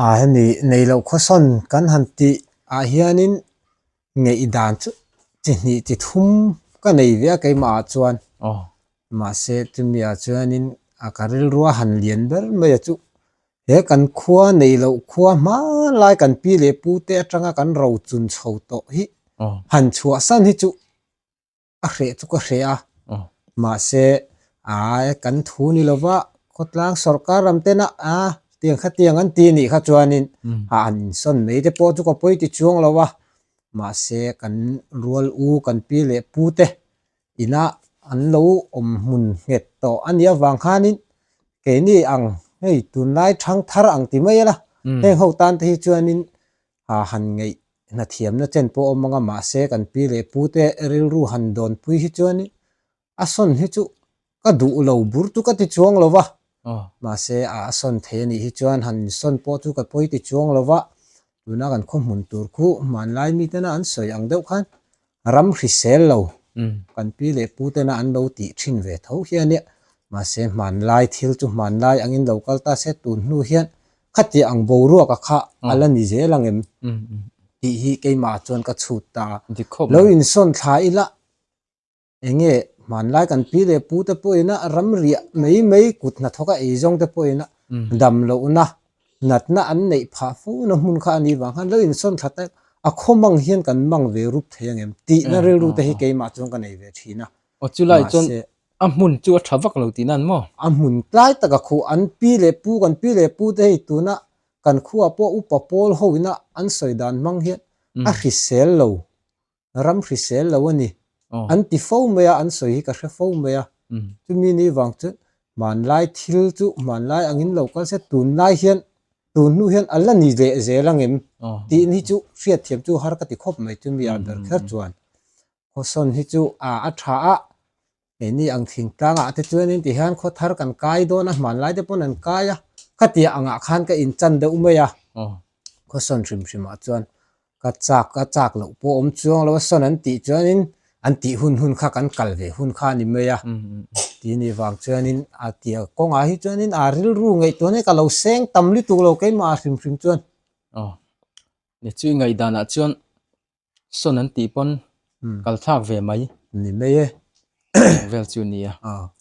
A hemi neih loh khaw sawn kan han tih ah hianin Ngaihdan chu chi hnih chi thum ka nei ve a keimah ah chuan mahse chumi ah chuanin a ka rilrua han lian ber mai a chu he kan khua neih loh khua hmanlai kan pi leh pu te atanga kan ro chun chho tawh hi han chhuahsan hi chu a hreh chu ka hreh a mahse ai kan thu ni lova khawtlang sawrkar ram tena a tiang khatiang an ti anih kha chuanin a an insawn mai te pawh chu ka pawi ti chuang lo a mahse kan rual u kan pi leh pu te ina an lo awm hmun nghet tawh a nih avang khanin keini ang hei tunlai thang thar ang ti mai ila heng ho tan te hi chuanin han ngeih hnathiamna chen pawh a awm ang a mahse kan pi leh pu te rilru han dawnpui hi chuanin a sawn hi chu ka duh lo bur chu ka ti chuang lo va, mahse a sawn thei a nih hi chuan han sawn pawh chu ka pawi ti chuang lo va, tuna kan khaw hmun tur khu hmanlai mi tena an sawi ang deuh khan ram hrisel lo kan pi leh pu tena an lo tih thin ve tho hi a nia, mahse hmanlai thil chu hmanlai angin lo kal ta se tun hnu hian khatiang ang boruak a kha a la ni zel ang em tih hi keimah chuan ka chhut ta a, lo insawn thla ila. Enge hmanlai kan pi leh pu te pawhin a ram riah mai mai kut hnathawk a ei zawng te pawhin a dam lohna natna an neih phah fo na hmun kha a nih vang khan lo insawn thla ta a khaw mang hian kan mang ve rup thei angem tihna rilru te hi keimah chuan ka nei ve thin a. Aw chulai chuan a hmun chu a tha vak lo tihna an maw? A hmun tlai taka khuh an pi leh pu kan pi leh pu te hei tuna kan khuah pawh upa pawl ho ina an sawi dan hmang hian a hrisel lo ram hrisel lo a ni. An ti fo mai a, an sawi hi ka hre fo mai a. Chumi ni vang chuan hmanlai thil chu hmanlai angin lo kal se tunlai hian tun hnu hian a la ni leh zel angem tih hi chu hriatthiam chu har ka ti khawp mai chumi ah ber kher chuan. Khawsawn hi chu a tha a, Keini ang thingtlangah te chuanin tihian khaw thar kan kai dawn a, hmanlai te pawn an kai a, khatiang angah khan ka inchan deuh mai a, khaw sawn hrim hrimah chuan ka chak a chak loh pawh awm chuang lo a, sawn an tih chuanin an tih hun hun kha kan kal ve hun kha a ni mai a, tih ni vang chuanin a tia kawngah hi chuanin a rilru ngaihtuah nen ka lo seng tam lutuk lo keimah hrim hrim chuan. Aw, ni chu i ngaihdanah chuan Sawn an tih pawn kal thlak ve mai. Ni mai e. Vel chu nia.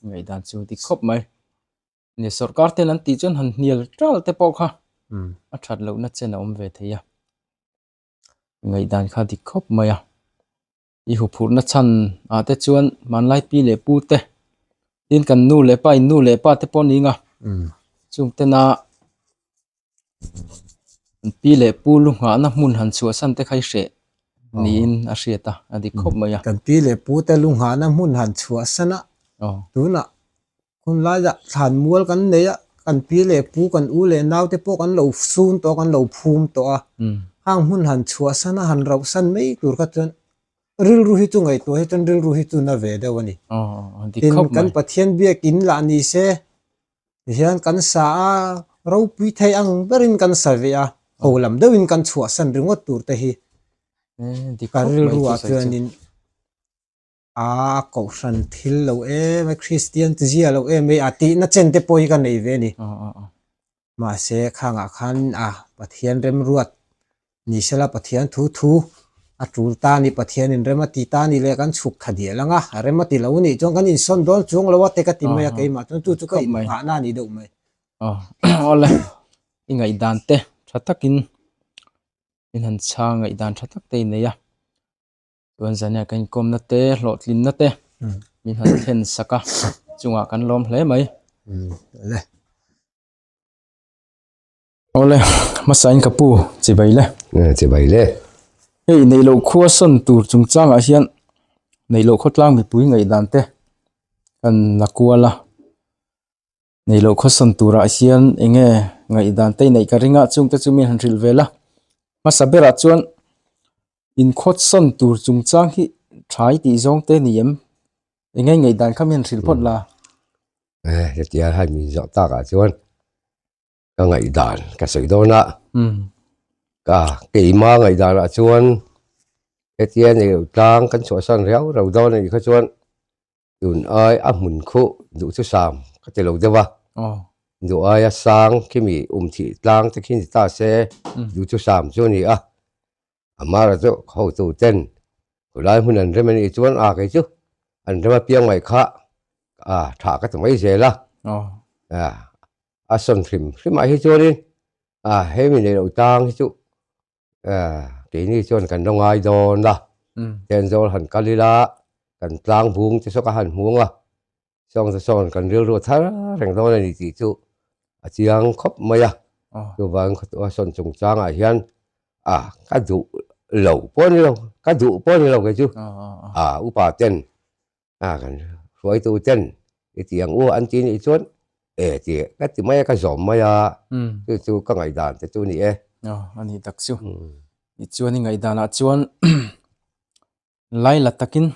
Ngaihdan chu dik khawp mai. Ni sorkar ten an tih chuan han hnial tal te pawh kha a that lohna chen a awm ve thei a. Ngaihdan kha dik khawp mai a. I huphurhna chhan ah te chuan hmanlai pi leh pu te tin kan nu leh pa in nu leh pa te pawh ni nga. Chung tena An pi leh pu lu nghahna hmun han chhuahsan te kha i hreh niin a hriat a, a dik khawp mai a. Kan pi leh pu te lu nghahna hmun han chhuahsan a, tunah hun laiah thlan mual kan nei a, kan pi leh pu kan u leh nau te pawh kan lo sun tawh a, kan lo phum tawh a, hang hmun han chhuahsan a han rauhsan mai tur kha chuan rilru hi chu ngaihtuah hi chuan rilru hi chu na ve deuh a ni. Tin, kan Pathian biakin lah ni se Tihian kan sa a, ropui thei ang berin kan sa ve a, ho lam deuhin kan chhuahsan ringawt tur te hi ka rilruah chuanin a kohhran thil lo em a, Kristian te zia lo em a tihna chen te pawh hi ka nei ve a ni. Mahse khangah khan a Pathian remruat Ni sela Pathian thu thu a tul ta a ni, Pathianin rem a ti ta a ni leh kan chhuk tha dial ang a, a rem a ti lo a nih chuan kan insawn dawn chuang lo a te ka ti mai a, keimah chuan chu chu ka innghahna a ni deuh mai. Awle, i ngaihdan te tha takin in han chhang ngaihdan tha tak te i nei a, chuan zania ka inkawmna te hlawhtlinna te min han thlen sak a, chungah kan lawm hle mai. Awle. Awle, hmasain ka pu chibai le. Chibai le. Hei neihloh khua sawn tur chungchangah hian neihloh khawtlang mipui ngaihdan te kan la kual a. Neihloh khaw sawn turah hian eng nge ngaihdan te neih ka ring a, chungte chu mi han hrilh vel a. Hmasa berah chuan inkhawt sawn tur chungchang hi thai tih zawng te ni em? Eng nge ngaihdan kha mi han hrilh phawt la? Hetia hai min zawh takah chuan. ka ngaihdan ka sawi dawn a ka keima ngaihdanah chuan hetia nei loh tlang kan chhuahsan riau rau dawn a nih kha chuan tun ai a hmun khuh duh chu sam ka ti lo deuh a duh aia sang khimi um thih tlang te khi ni ta se duh chu sam chu a ni a amara chu hotu ten khawlai hmun an rem a nih chuan a kei chu an rem apiang mai kha a tha ka ti mai zel a a sawn hrim hrim ah hi chuanin a hemi neih loh tang hi chu keini chuan kan lo ngai dawn a Thenzawl han kal ila kan tlang bung te saw ka han hmung a sawng te sawn kan rilru a thar reng dawn a ni tih chu a chiang khawp mai a chuvangin a sawn chungchangah hian a ka duh lo pawh a ni lo ka duh pawh a ni lo kei chu a upa ten a kan. Hruaitu ten i ti ang u an ti nih chuan e ti ka ti mai a ka zawm mai a chu chu ka ngaihdan te chu a ni e. Aw a nih tak chu. Tichuan i ngaihdanah chuan lai la takin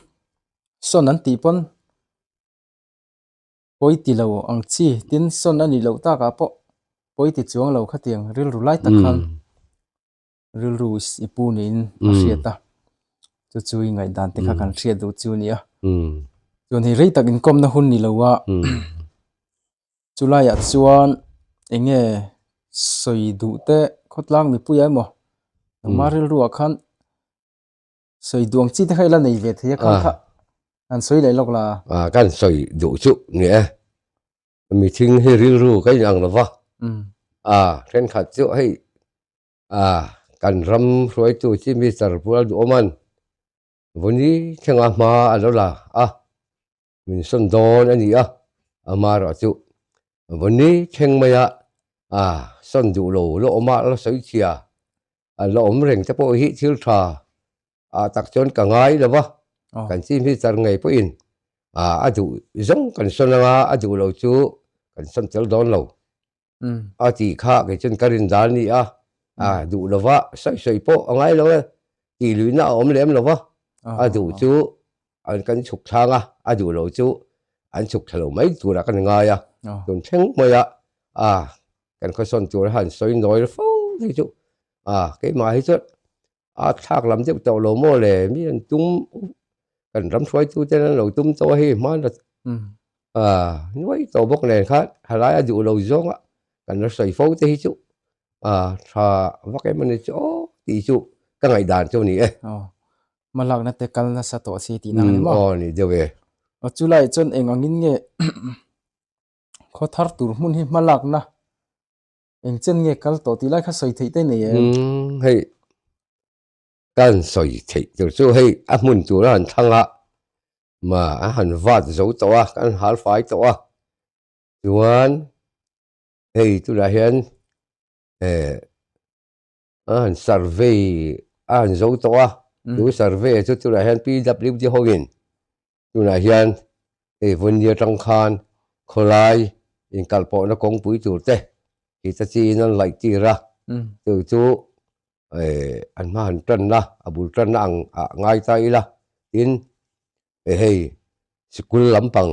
sawn an tih pawn pawi ti lo ang chi tin sawn a nih loh takah pawh pawi ti chuang lo khatiang rilru lai tak khan rilru i pu niin a hriat a chu chu i ngaihdan te kha kan hriat duh chu a ni a chuan hei rei tak inkawmna hun ni lo a chu laiah chuan eng nge sawi duh te khawtlang mipuiah emaw engmah rilruah khan sawi duh ang chi te kha ila nei ve thei a khan kha an sawi leh lawk la. A kan sawi duh chu ni e mithing hi rilru ka inang lo va a thenkhat chu hei a kan ram hruaitu Chief Minister Pu Lalduhawman Vawni thlenga hma a lo la a min sawn dawn a ni a amaherawh chu Vawni thleng maia a sawn duh lo la awm a la sawi chhia a la awm reng te pawh hi thil tha ah tak chuan ka ngai lo va, kan Chief Minister ngei pawhin a duh zawng kan sawn anga a duh lo chu kan sawn tel dawn lo a tih kha kei chuan ka rin dan a ni a, a duh lo va sawi sawi pawh a ngai lo e, tih luihna a awm lem lo va, a duh chu an kan chhuk thlang a, a duh lo chu an chhuk thla lo mai turah kan ngai a, tun thleng maia a kan khawsawn tur a han sawi nawi fo hi chu a keimah hi chuan a thlak lam deuh tawh lo maw le mi an tum kan ram hruaitu ten an lo tum tawh a hei hman a a nuai tawh bawk nen khan halai a duh lo zawng a kan la sawi fo te hi chu a tha vak em ani chu aw tih chu ka ngaihdan chu a ni e. Aw hmalakna te kal nasa tawh si tih na a ni maw? Aw ni deuh e. Aw chulaiah chuan eng angin nge khaw thar tur hmun hi hmalakna Eng chen nge kal tawh tih lai kha sawi theih te nei em? Umm hei kan sawi theih tur chu hei a hmun tur a han thlang a ma a han vat zo tawh a kan hal fai tawh a chuan hei tunah hian eh a han survey a han zo tawh a chu survey chu tunah hian PWD hoin Tunah hian hei Vawni atang khan khawlai inkalpawhna kawngpui tur te tih chiin an laih tir a, chu chu an hma han tanna a bul tanna ang ah ngai ta ila tin hei sikul lampang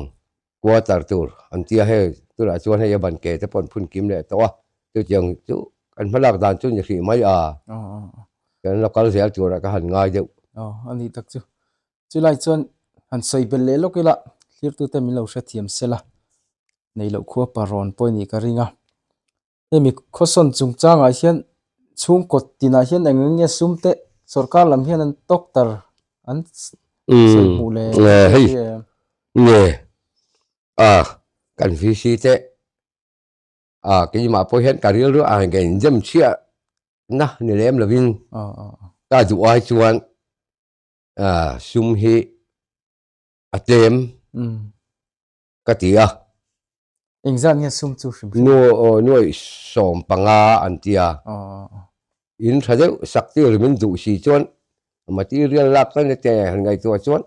quarter tur an tia hei tunah chuan hei a ban ke te pawh an phun kim leh tawh a, chutiang chu kan hmalak dan chu ni hrih mai a, kan lo kal zel turah ka han ngai deuh. Aw a nih tak chu. Chulai chuan han sawi belh leh lawk ila thlirtute min lo hrethiam sela nei loh khua parawn pawh a nih ka ring a. Hemi khawsawn chungchangah hian chhungkaw tinah hian eng eng nge sum te sorkar lam hian an doctor an sawi hmuh leh hei nge a kan VC te a keimah pawh hian ka rilru a han in dem chhiah na ni lem lovin ka duh ai chuan sum hi a tlem ka ti a. Engzat nge sum chu hrim hrim? Nuaih 15 an ti a. In tha deuh sak tir min duh si chuan material lak kan te han ngaihtuah chuan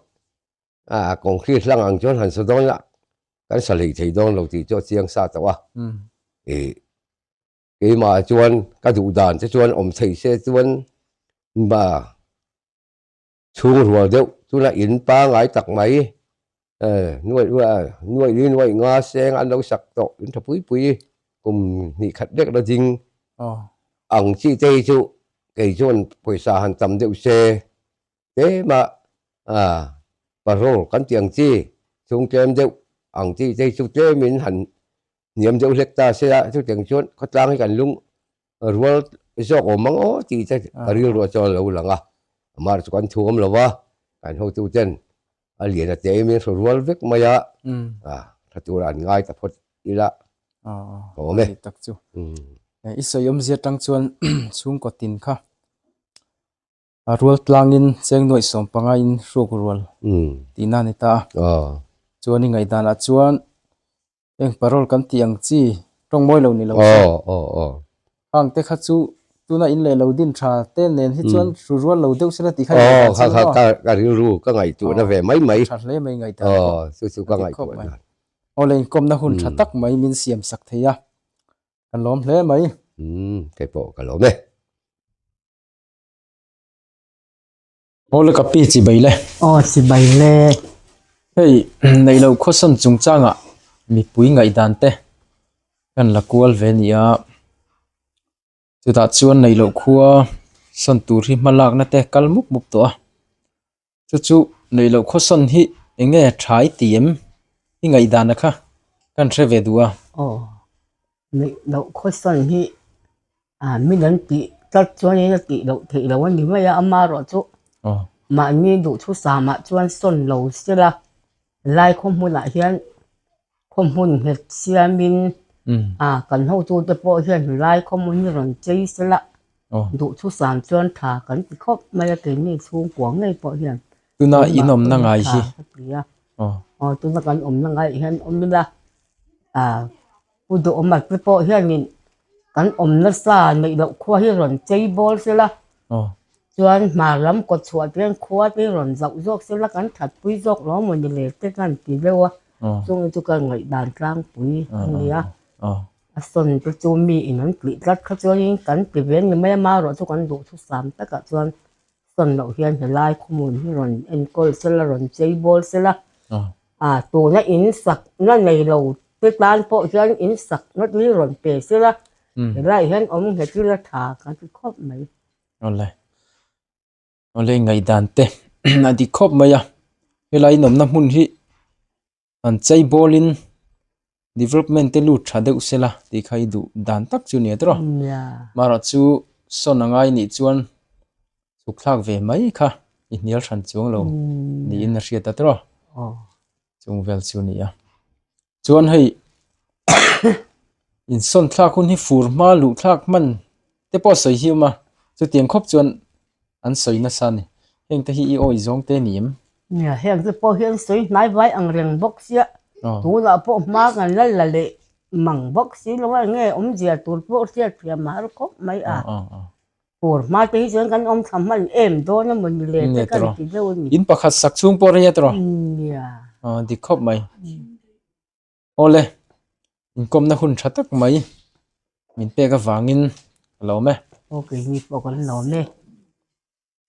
concrete hlang ang chuan han sa dawn la kan sa hlei thei dawn lo tih chu a chiang sa tawh a. Keimah chuan ka duh dan te chuan awm thei se chuan ba chhung rual deuh tuna in pangai tak mai nuaih nuaih li nuaih nga seng an lo sak tawh in tha pui pui kum hnih khat vek la ding ang chi te hi chu kei chuan pawisa han tam deuh se tlema parol kan tih ang chi chhung tlem deuh ang chi te hi chu tlemin han hniam deuh hlek ta se a, chutiang chuan khawtlang hi kan lung rual zawk awm ang aw tih te ka rilruah chuan a lo lang a, amah chu kan thuam lo va, kan hotu ten a lian a teh in hru rual vek mai a, a tha tura an ngai ta phawt ila ka awm e. Tak chu i sawi awmzia tang chuan chhungkaw tin kha A rual tlangin cheng nuaih 15 in hruk rual tihna a ni ta a. Chuan i ngaihdanah chuan eng parole kan tih ang chi tawng mawi lo ni lo se. Hang te kha chu Tuna in leh lo din tha te nen hi chuan hru rual lo deuh sela tih kha i ngaihdan chiang maw? Aw, ka rilru ka ngaihtuahna ve mai mai. Tha hle mai ngaihdan pawh. Aw, chu chu ka ngaihtuahna. Aw le, inkawmna hun tha tak mai min siam sak thei a, kan lawm hle mai. Umm, kei pawh ka lawm e. Aw le ka pi chibai le. Aw chibai le. Hei neih loh khawsawn chungchangah mipui ngaihdan te kan la kual ve a ni a, chutah chuan neih loh khua sawn tur hi hma lakna te kal mup mup tawh a, chu chu neih loh khawsawn hi eng nge tha i ti em i ngaihdan a kha kan hre ve duh a. Aw neih loh khawsawn hi Ah min an tih tlat chuanin a tih loh theih loh a ni mai a, amaherawh chu mahni duhthusam ah chuan sawn lo sela lai khaw hmunah hian khaw hmun nghet siamin ah kan hotute pawh hian helai khaw hmun hi rawn chei sela duhthusam chuan tha kan ti khawp mai a keini chhungkua ngei pawh hian tuna in awmna ngai hi aw tuna kan awmna ngaiah hian awm ila ah. Pu Duhawma te pawh hianin kan awm nasa neih loh khua hi rawn chei bawl sela, chuan hmar lam kawt chhuah te hian khua te hi rawn zauh zawk sela kan thatpui zawk lo maw ni le te khan ti deuh a, chung chu ka ngaihdan tlangpui a ni a, a sawn te chu mi in an tih tlat kha chuanin kan ti ve ni mai a, marawh chu kan duhthusam takah chuan sawn loh hian helai khawmun hi rawn enkawl sela rawn chei bawl sela ah tuna in sakna nei lo te tan pawh hian in sakna hi rawn pe sela helai hian awm nghet ila tha ka ti khawp mai. Awle awle ngaihdan te a dik khawp mai a helai in awmna hmun hi an chei bawlin development te lut tha deuh sela tih kha i duh dan tak chu nia tawh marawh chu sawn a ngai nih chuan chhuk thlak ve mai kha i hnial hran chuang lo niin a hriat a tawh chung vel chu a ni a chuan hei insawn thlak hun hi fur hma luh thlak hman te pawh a sawi hi awm a chutiang khawp chuan an sawi nasa a ni heng te hi i awih zawng te ni em? Nia heng te pawh hian sawi hnai vai ang reng bawk sia tunah pawh hma kan la la leh mang bawk si lo a enge awmzia tur pawh hriat thiam a har khawp mai a fur hma te hi chuan kan awm thla hman em dawn a mawni le te kan ti deuh a ni. In pakhat sak chhung pawh rei a tawh Nia. Dik khawp mai. Awle, inkawmna hun tha tak mai min pek avangin ka lawm e. Aw keini pawh kan lawm e.